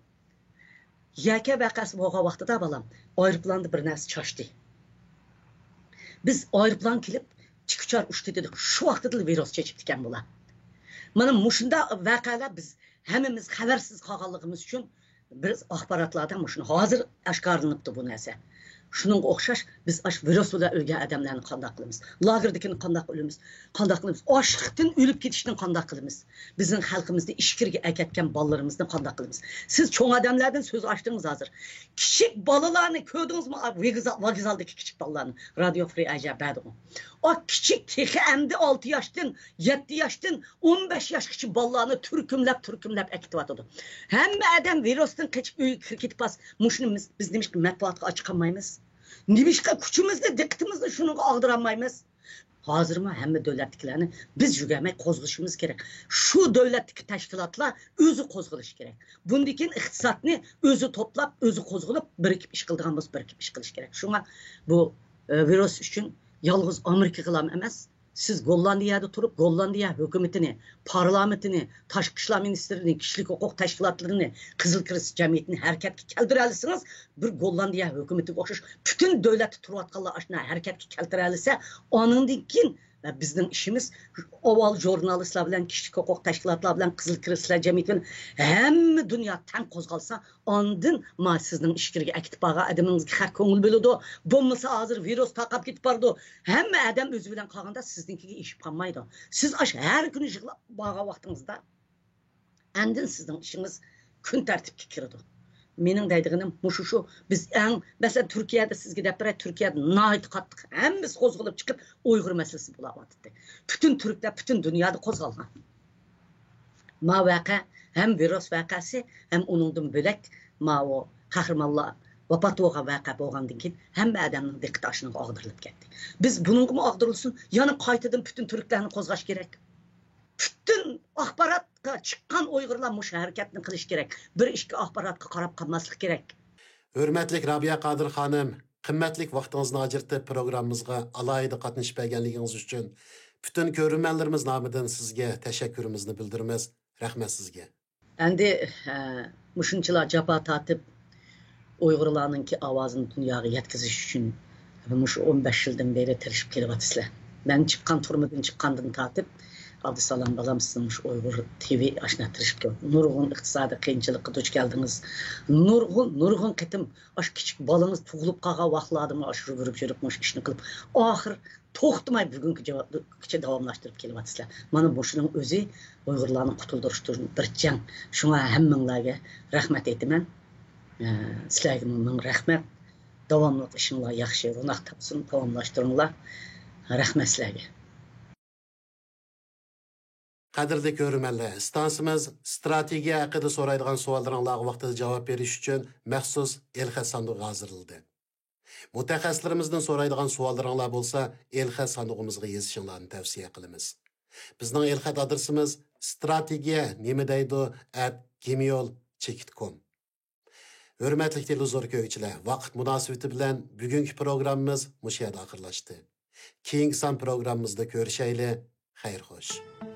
يەكە ۋەقەسى بولغان ۋاقتىدا، بالام، ئايروپىلاندا بىر نەرسە چاچتى. بىز ئايروپىلان كېلىپ تىك ئۇچار ئۇچتى دېدۇق. شۇ ۋاقتىدىلا ۋىرۇس چېچىپتىكەن بۇلار. مانا مۇشۇنداق ۋەقەلەر بىز ھەممىمىز خەۋەرسىز قالغانلىقىمىز ئۈچۈن بىز ئاخباراتلاردا مۇشۇنى ھازىر ئاشكارىلىنىپتۇ بۇ نەرسە. شۇنىڭغا ئوخشاش، بىز ئاشۇ ۋىرۇس بىلەن ئۆلگەن ئادەملەرنى قانداق قىلىمىز؟ لاگېردىكىنى قانداق قىلىمىز؟ قانداق قىلىمىز؟ ئاچلىقتىن ئۆلۈپ كېتىشنى قانداق قىلىمىز؟ بىزنىڭ خەلقىمىزنى ئىچكىرىگە ئەكەتكەن بالىلىرىمىزنى قانداق قىلىمىز؟ سىز چوڭ ئادەملەردىن سۆز ئاچتىڭىز ھازىر. كىچىك بالىلارنى كۆردىڭىزمۇ؟ ئا، ۋوگزال-، ۋوگزالدىكى كىچىك بالىلارنى. رادىيو فرى ئەجەب بەردىغۇ. ئا، كىچىك، تېخى ئەمدى ئالتە ياشتىن، يەتتە ياشتىن ئون بەش ياشقىچە بالىلارنى تۈركۈملەپ، تۈركۈملەپ ئەكېتىۋاتىدۇ. ھەممە ئادەم ۋىرۇستىن قېچىپ ئۆيگە كىرىپ كېتىپ قالسا، مۇشۇنى بىز، بىز نېمىشقا مەتبۇئاتقا ئاچىقىپ قالمايمىز؟ نېمىشقا كۈچىمىزنى، دىققىتىمىزنى شۇنىڭغا ئاغدۇرالمايمىز؟ ھازىرمۇ ھەممە دۆلەتتىكىلەرنى بىز يۆگەلمەي قوزغىشىمىز كېرەك. شۇ دۆلەتتىكى تەشكىلاتلار ئۆزى قوزغىلىشى كېرەك. بۇندىن كېيىن ئىقتىسادنى ئۆزى توپلاپ، ئۆزى قوزغىلىپ، بىرىكىپ ئىش قىلىدىغان بولسا، بىرىكىپ ئىش قىلىش كېرەك. شۇڭا بۇ، ئە، ۋىرۇس ئۈچۈن يالغۇز ئامېرىكىغىلا ئەمەس، سىز گوللاندىيەدە تۇرۇپ، گوللاندىيە ھۆكۈمىتىنى، پارلامېنتىنى، تاشقى ئىشلار مىنىستىرىنى، كىشىلىك ھوقۇق تەشكىلاتلىرىنى، قىزىل كىرېست جەمئىيىتىنى ھەرىكەتكە كەلتۈرەلىسىڭىز، بىر گوللاندىيە ھۆكۈمىتىگە ئوخشاش پۈتۈن دۆلەتتە تۇرۇۋاتقانلار ئاشۇنداق ھەرىكەتكە كەلتۈرەلىسە، ئانىڭدىن كېيىن بىزنىڭ ئىشىمىز ئاۋۋال ژۇرنالىستلار بىلەن، كىشىلىك ھوقۇق تەشكىلاتلار بىلەن، قىزىل كىرېستلەر جەمئىيىتى بىلەن ھەممە دۇنيا تەڭ قوزغالسا، ئاندىن ما سىزنىڭ ئىچكىرىگە ئەكېتىپ بارغان ئادىمىڭىزگە خەق كۆڭۈل بۆلىدۇ. بولمىسا ھازىر ۋىرۇس تارقاپ كېتىپ بارىدۇ. ھەممە ئادەم ئۆزى بىلەن قالغاندا سىزنىڭكىگە ئېشىپ قالمايدۇ. سىز ئاشۇ ھەر كۈنى يىغلاپ بارغان ۋاقتىڭىزدا ئاندىن سىزنىڭ ئىشىڭىز كۈن تەرتىپكە كىرىدۇ. مېنىڭ دەيدىغىنىم مۇشۇ شۇ. بىز ئەڭ، مەسىلەن، تۈركىيەدە سىزگە دەپ بېرەي، تۈركىيەدە ناھايىتى قاتتىق ھەممىسى قوزغىلىپ چىقىپ ئۇيغۇر مەسىلىسى بولاۋاتىدۇ. پۈتۈن تۈركلەر پۈتۈن دۇنيادا قوزغالغان. ما ۋەقە ھەم ۋىرۇس ۋەقەسى، ھەم ئۇنىڭدىن بۆلەك ماۋۇ قەھرىمانلار ۋاپات بولغان ۋەقە بولغاندىن كېيىن ھەممە ئادەمنىڭ دىققىتى ئاشۇنىڭغا ئاغدۇرۇلۇپ كەتتى. بىز بۇنىڭغىمۇ ئاغدۇرۇلسۇن، يەنە قايتىدىن پۈتۈن تۈركلەرنى قوزغاش كېرەك. پۈتۈن ئاخباراتقا چىققان ئۇيغۇرلار مۇشۇ ھەرىكەتنى قىلىش كېرەك. بىر ئىككى ئاخباراتقا قاراپ قالماسلىق كېرەك. ھۆرمەتلىك رابىيە قادىر خانىم، قىممەتلىك ۋاقتىڭىزنى ئاجرىتىپ پروگراممىمىزغا ئالاھىدە قاتنىشىپ بەرگەنلىكىڭىز ئۈچۈن پۈتۈن كۆرۈرمەنلىرىمىز نامىدىن سىزگە تەشەككۈرىمىزنى بىلدۈرىمىز. رەھمەت سىزگە. ئەمدى، ھە، مۇشۇنچىلا جاپا تارتىپ، ئۇيغۇرلارنىڭكى ئاۋازىنى دۇنياغا يەتكۈزۈش ئۈچۈن مۇشۇ ئون بەش يىلدىن بېرى تىرىشىپ كېلىۋاتىسىلەر. مەن چىققان، تۈرمىدىن چىققاندىن تارتىپ، ئابدۇسالام بالام، سىزنىڭ مۇشۇ ئۇيغۇر تىۋى ئاشۇنداق تىرىشىپ كېلىۋاتىدۇ. نۇرغۇن ئىقتىسادىي قىيىنچىلىققا دۇچ كەلدىڭىز. نۇرغۇن، نۇرغۇن قېتىم ئاشۇ كىچىك بالىڭىز تۇغۇلۇپ قالغان ۋاقىتلاردىمۇ ئاشۇ يۈگۈرۈپ يۈرۈپ مۇشۇ ئىشنى قىلىپ، ئاخىر توختىماي بۈگۈنگىچە داۋاملاشتۇرۇپ كېلىۋاتىسىلەر. مانا مۇشۇنىڭ ئۆزى ئۇيغۇرلارنى قۇتۇلدۇرۇشتىن بىر جەڭ. شۇڭا ھەممىڭلارگە رەھمەت ئېيتىمەن. ئە، سىلەرگىمۇ مىڭ رەھمەت. داۋاملىق ئىشىڭلار ياخشى، روناق تاپسۇن، داۋاملاشتۇرۇڭلار. رەھمەت سىلەرگە. قەدىرلىك كۆرۈرمەنلەر، ئىستانسىمىز ئىستراتېگىيە ھەققىدە سورايدىغان سوئاللىرىڭلارغا ۋاقتىدا جاۋاب بېرىش ئۈچۈن مەخسۇس ئېلخەت ساندۇقى ھازىرلىدى. مۇتەخەسسىسلىرىمىزدىن سورايدىغان سوئاللىرىڭلار بولسا، ئېلخەت ساندۇقىمىزغا يېزىشىڭلارنى تەۋسىيە قىلىمىز. بىزنىڭ ئېلخەت ئادرېسىمىز ستراتېگىيە نېمە دەيدۇ ئەت جىمېيل چېكىت كوم. ھۆرمەتلىك تېلېۋىزور كۆرگۈچىلەر، ۋاقىت مۇناسىۋىتى بىلەن بۈگۈنكى پروگراممىمىز مۇشۇ يەردە ئاخىرلاشتى. كېيىنكى سان پروگراممىمىزدا كۆرۈشەيلى. خەير خوش.